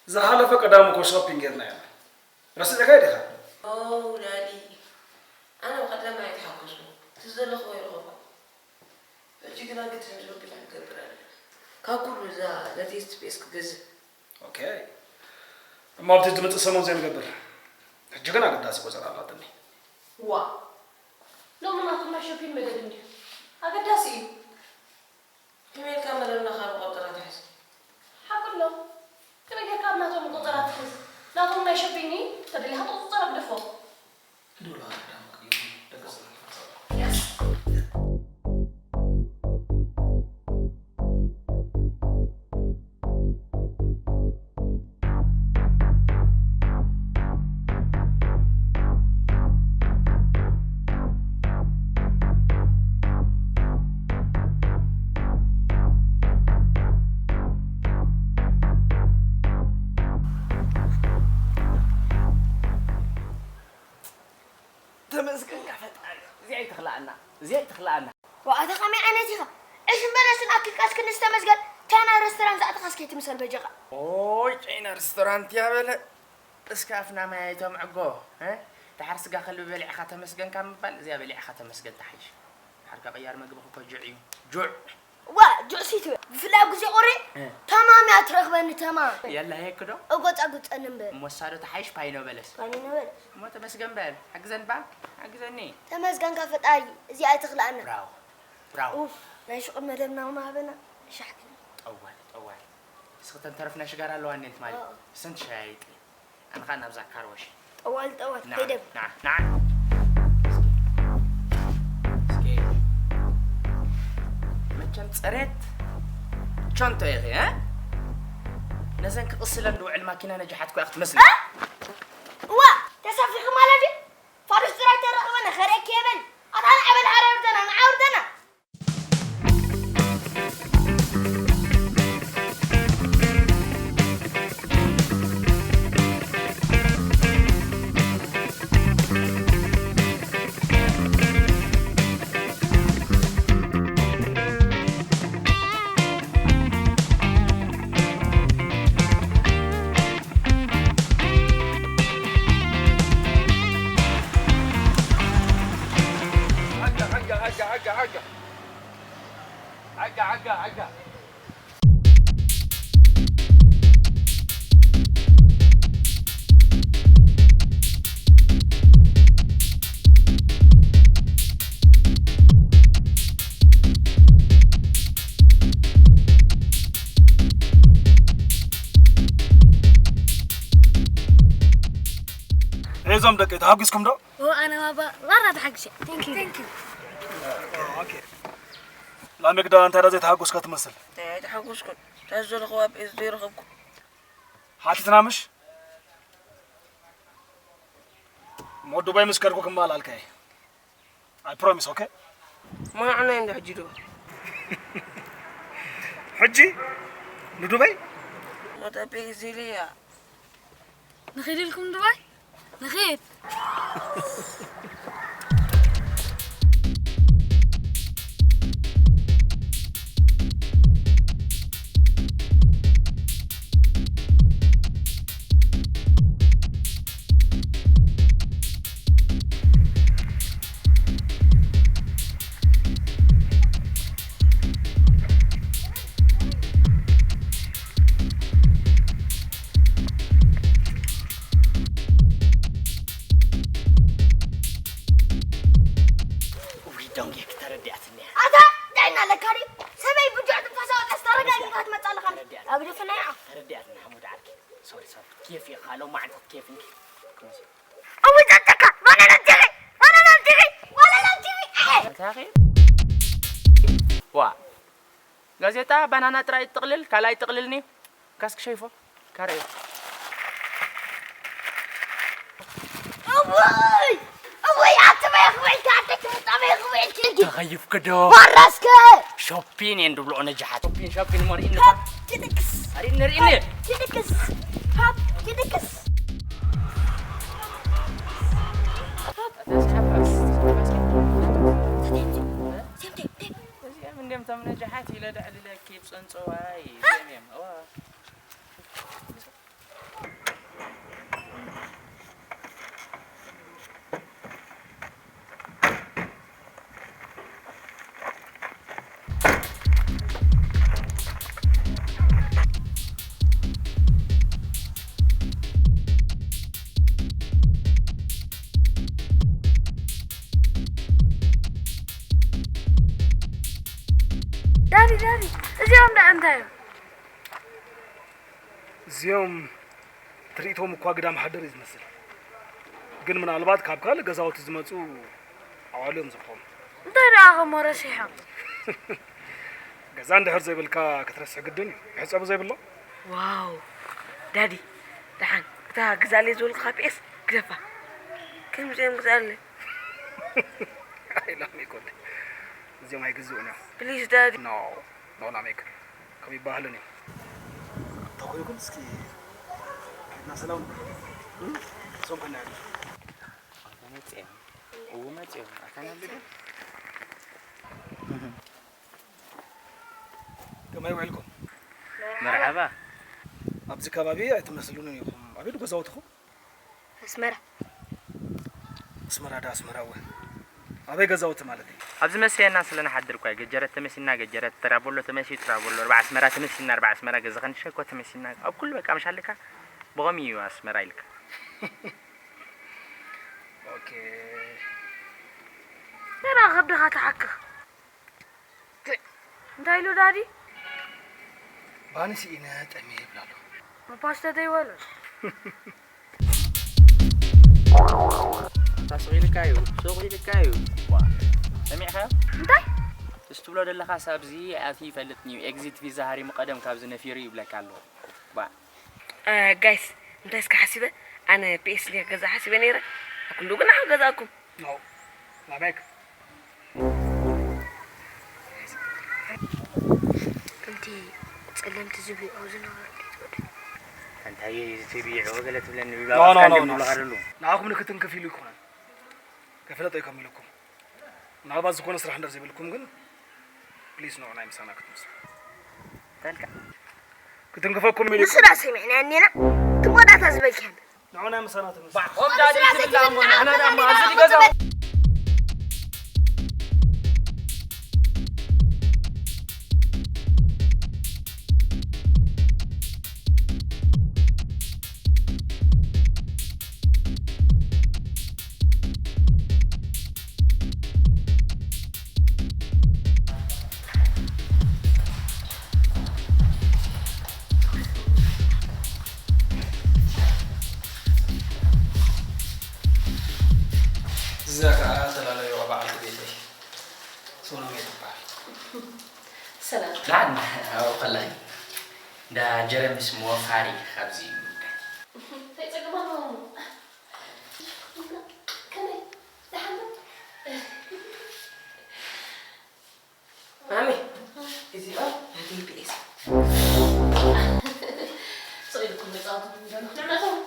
ዝሓለፈ ቀዳም እኮ ሾፒንግ ጌርና ኢና። ረሲዕካዮ ዲኻ? ኦ፣ ዳዲ። ኣነ ብቐዳማይ ኣይተሓጎስኩን። እቲ ዝደለኽዎ ይረኸብኩ። ሕጂ ግና ግድን ሾፒንግ ክገብር ኣለኒ። ካብ ኩሉ እዛ ነቲ ጂ ፒ ኤስ ክገዝእ። ኦኬ። እሞ ኣብቲ ዝመጽእ ሰሙን ዘይንገብር። ሕጂ ግን ኣገዳሲ ቆጸራ ኣላትኒ። ዋ። ሎሚ ናትና ሾፒንግ መደብ እንድዩ። ኣገዳሲ እዩ። ከመይ ኢልካ መደብና ካብ ቆጸራ ትሕዝ? ሓቂ ኣሎ። ከመይ ጌርካ ኣብ ናቶም ቆጸራ ትሕዝ? ናቶም ናይ ሾፒንግ እዩ። ተደሊኻ እቲ ቆጸራ ግደፎ። ዶላር ዳምክ እዩ። ደቂ ሰባት። የስ። ተመስገንካ ፈጣሪ፣ እዚኣ ኣይትኽልኣና፣ እዚኣ ኣይትኽልኣና። ዋእ፣ ኣታ ከመይ ዓይነት ኢኻ? ዕሽን በለስን ኣኪልካስ ክንዲ ዝተመስገን፣ ቻይና ሬስቶራንት ዝኣተኻስ ከይትምሰል በጃኻ። ኦይ፣ ቻይና ሬስቶራንት እያ በለ። እስከ ኣፍና ማይ ኣይተምዕጎ፣ እ? ደሓር ስጋ ከልቢ በሊዕኻ ተመስገን ካብ ምባል፣ እዚኣ በሊዕኻ ተመስገን ትሓይሽ። ደሓር ከ ቅያር መግብኺ እኮ ጁዕ እዩ። ጁዕ። ዋ፣ ጁዕ ሲትበል። ብፍላይ ኣብ ግዜ ቁሪ፣ እ። ተማም እያ ትረኽበኒ፣ ተማም። የላህየኪ ዶ? እጎጻጉጸኒ እምበር። እሞ እሳ ዶ ትሓይሽ ፓይኖ በለስ? ፓይኖ በለስ። እሞ ተመስገን በል። ሓግዘን ባ? ሓግዘኒ። ተመስገንካ ፈጣሪ፣ እዚኣ ኣይትኽልኣና። ብራቮ። ብራቮ። ኡፍ፣ ናይ ሹቕ መደብና ምሃበና፣ ሻሕቲ። ጠዋል፣ ጠዋል። እስኺ ተን ተረፍ ናይ ሽጋራ ኣለዋ እኔን ትማሊ። ኣዎ። እሰን ትሸያይጢ። ኣነ ኸኣ ናብዛ ካር ዋሽ። ጠዋል፣ ጠዋል፣ ና፣ ከይደ። ና፣ ና። እስኪ፣ እስኪ። መቸም ጽሬት ቸንቶ ኢኺ፣ እ? ነዘን ክቕስለን ዝውዕል ማኪና ነጃሓት እኮ ኢኺ ትመስሊ። እ? እዋ፣ ተሳፊኺ ማለት ድዩ? ፋዱስ ጥራይ ተረኽበና፣ ኸርእየኪ የበል። ኣታ ንዓ በል፣ ሓራ ውርደና፣ ንዓ ውርደና። ዓጋ፣ ዓጋ፣ ዓጋ፣ ዓጋ፣ ዓጋ። ዓጋ፣ ዓጋ፣ ዓጋ። እዞም ደቂ ተሓጒስኩም ዶ? ኦ፣ ኣነ ባባ፣ ባራ ተሓጒሰ። Thank you, thank you. ኦኬ። ላሜክ፣ ዳ እንታይ ዳ ዘይተሓጎስካ ትመስል? እንታይ ኣይተሓጎስኩን? እንታይ ዘለኹ ኣብ ኤስ ዘይረኸብኩ? ሓቲትና ምሽ? ሞ ዱባይ ምስ ከድኩ ክመላልካ እየ። I promise, okay? ሞ ንዓና እንዳ ሕጂ ዶ? ሕጂ? ንዱባይ? ሞተ ቢዚ ኢለያ። ንኺድ ኢልኩም ዱባይ? ንኺድ። ውይ፣ ደንጌ ክተረዲኣትኒ እያ። ኣታ እንታይ እናለካ ድዩ? ሰበይ ብጆዕ ትንፋሳ ወጣስ ተረጋጊኻ ትመጽእ ኣለኻ። ተረዲኣትኒ። ኣብ ደፈና ኢኻ። ተረዲኣትኒ፣ ሓሙድ ዓርኪ። ሶሪ፣ ሶሪ። ኬፍ ኢኻ፣ ሎማዕንቲ ኬፍ እንኪ። እውይ፣ ጸጸካ፣ ባናና ጅሪ፣ ባናና ጅሪ፣ ባናና ጅሪ፣ ኣሄ። እንታይ ኸ? ዋ፣ ጋዜጣ ባናና ጥራይ ጥቕልል፣ ካልኣይ ጥቕልል ኒ፣ ካስክ ሸይፎ፣ ካረዮ። እውይ፣ እውይ፣ ኣቲ በይ ክውዕልኪ፣ ኣቲ ትምጣ በይ ክውዕልኪ እንጂ። ተኸይፍክ ዶ? ዋራስከ። ሾፒን እየን ድብልኦ ነጃሓት። ሾፒን፣ ሾፒን እሞ ርኢኒ። ሃብ፣ ትድቅስ። ርኢኒ፣ ርኢኒ። ሃብ፣ ትድቅስ። ሃብ፣ ትድቅስ። ሃብ። እዚኦም እንዲኦም እቶም ነጃሓት ኢለ ደዕልለኪ ብጸንጽዋይ፣ እዚኦም እዮም። እዋ። ዳዲ ዳዲ፣ እዚኦም ደኣ እንታይ እዮም? እዚኦም ትርኢቶም እኳ ግዳም ሓደር እዩ ዝመስል፣ ግን ምናልባት ካብ ካልእ ገዛውቲ ዝመፁ ኣዋልዮም ዝኾኑ። እንታይ ደኣ ኸሞ ረሲሖም? ገዛ እንድሕር ዘይብልካ ክትረስሕ ግድን እዩ፣ መሕፀቢ ዘይብሎ። ዋው፣ ዳዲ፣ ደሓን እታ ግዛለይ ዝበልኩኻ ፒኤስ ግደፋ። ከምዚኦም ግዛለይ። ኣይላም ይኮን፣ እዚኦም ኣይግዝኡን እዮም። ፕሊዝ ዳዲ። ኖ ኖ ላሜክ፣ ከም ይባህልን እዩ። ተኮይኩም እስኪ ከድና ሰላም ንበል። እም? እሶም ከናያሉ። መጽኦም። እው መጽኦም። ኣታናሉ። ከመይ ውዕልኩም? መርሓባ። ኣብዚ ከባቢ ኣይትመስሉንን ኢኹም። ኣበይ ዶ ገዛውትኹም? ኣስመራ። ኣስመራ ዳ ኣስመራ እወ። ኣበይ ገዛውቲ ማለት እዩ? ኣብዚ መሰየና ስለ ንሓድር እኳ እዩ። ገጀረት ተመሲና ገጀረት፣ ትራቦሎ ተመሲዩ ትራቦሎ፣ ኣርባዓ ኣስመራ ተመሲና ኣርባዓ ኣስመራ፣ ገዛ ኸንሸኮ ተመሲና። ኣብ ኩሉ በቃ ምሽ ኣለካ ብኸምኡ እዩ ኣስመራ ኢልካ። ኦኬ። ደራ ከብድኻ ተሓክኽ። እንታይ ኢሉ ዳዲ? ባኒ ስኢነ ጠምየ ይብል ኣሎ። መፓስተ ዘይበሎ። እታ ስቕ ኢልካ እዩ፣ ስቕ ኢልካ እዩ። ዋ፣ ሰሚዕኻዮ? እንታይ? እሱ ትብሎ ዘለኻስ ኣብዚ ኣትዩ ይፈልጥን እዩ። ኤግዚት ቪዛ ሃሪሙ ቀደም ካብዚ ነፊሩ እዩ ይብለካ ኣሎ። ባ። እ፣ ጋይስ፣ እንታይ እስከ ሓሲበ? ኣነ ፒኤስ እንድየ ክገዝእ ሓሲበ ነይረ። ኣብ ክንድኡ ግን ክገዝኣኩም። ኖ፣ ናበይክ? ከምቲ ጸለምቲ ዝብልዑ ዝነበሩ እንዴት ወደ እንታይ እዩ እዚ ትብይዑ ገለ ትብለኒ ኖ፣ ኖ፣ ኖ፣ ኖ። ንብለኻ ደሉ። ንዓኹም ንክትንክፍ ኢሉ ይኮነን። ከፍለጠ እዩ ከም ኢለኩም። ምናልባት ዝኾነ ስራሕ እንድሕር ዘይብልኩም ግን፣ ፕሊስ ንዑ ናይ ምሳና ክትምስሉ። ተልካ። ክትንክፈኩም ኢሉ ንሱ ዳ ሰሚዕና እኒና፣ ትሞዳታ ዝበልክያን። ንዑ ናይ ምሳና ትምስሉ። ባ፣ ኦም ዳዲ ትብላ እሞ፣ ንሕና ዳሞ ኣብዚ ገዛ። እዛ ከዓ ተላለዮ በዓልቲ ቤተይ ሶሎሜ ትበሃል። ሰላም። ደሓን ኣብኡ ከለኺ እንዳ ጀረሚስ መወፋሪ ካብዚ እዩ። እንታይ ጸገም ኣለዎ? ከመይ? ደሓን ዶ? ማሚ፣ እዚኦም ናተይ ፒኤስ። ስቕ ኢልኩም መጻወትኩም ደሎ። ንዕመቶም።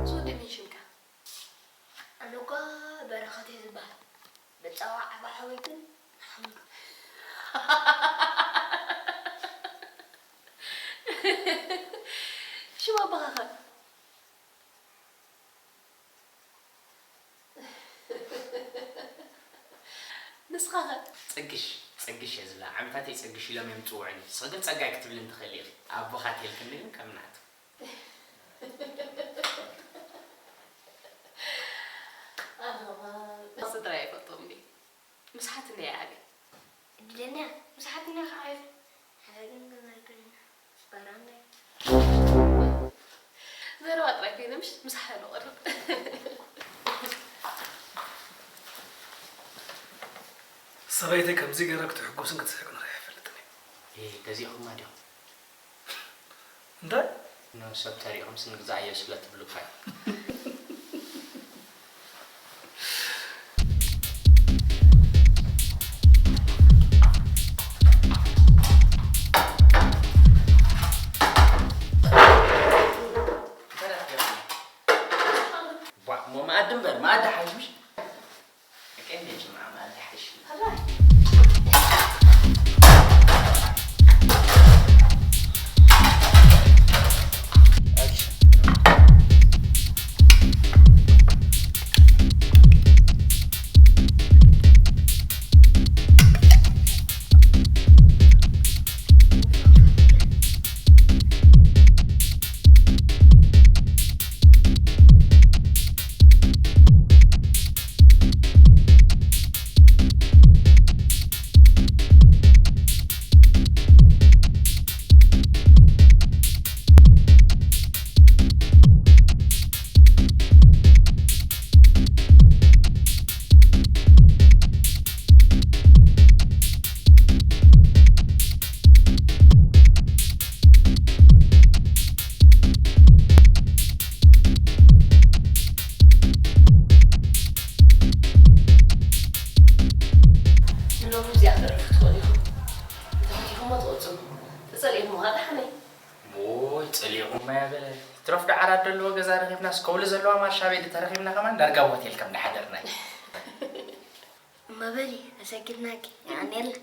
ዝወደኒ ሽምካ? ኣነ እኳ በረኸት እየ ዝበሃል። መጻዋዕ ኣባሓወይ ግን ሓምዱ። ሽም ኣቦኻኸ? ንስኻኸ? ጽግሽ፣ ጽግሽ እየ ዝብላ። ዓመታተይ ጽግሽ ኢሎም እዮም ዝጽውዑኒ። ንስኺ ግን ጸጋይ ክትብልኒ ትኽእሊ ኢኺ። ኣቦኻ ተልክኒ ግን ከም ናቱ። ኣኸባ ስድራ ይፈልጦም ድዩ? ምስ ሓትነይ እየ ዓብየ። እድለኛ፣ ምስ ሓትነይ ከዓ ይፍ-፣ ሓደ ግን ግን ኣይኮነን። ስፓራም ናይ ዘረባ ጥራይ ኮይነ፣ ምሽ ምስ ሓሉ ቅርብ። ሰበይተይ ከምዚ ገይረ ክትሕጉስን ክትስሕቅን ርኢኻ ኣይፈልጥን እየ። እ፣ ገዚእኹማ ዲኹም? እንታይ? ንሰብ ተሪኢኹምስ ንግዛኣዮ ስለ ትብሉ እኳ እዩ። ቧ፣ እሞ መኣዲ እምበር፣ መኣዲ ሓይሽ ምሽ? ጽሊቑ ማያ በለ። ትረፍ ዶ ዓራት ዘለዎ ገዛ ረኺብናስ፣ ከውሊ ዘለዋ ማርሻ ቤት ተረኺብና ከማን ዳርጋ ሆቴል ከም ድሓደርና እዩ። እመበሊ፣ ኣሰጊድናኪ፣ የቐንየልና።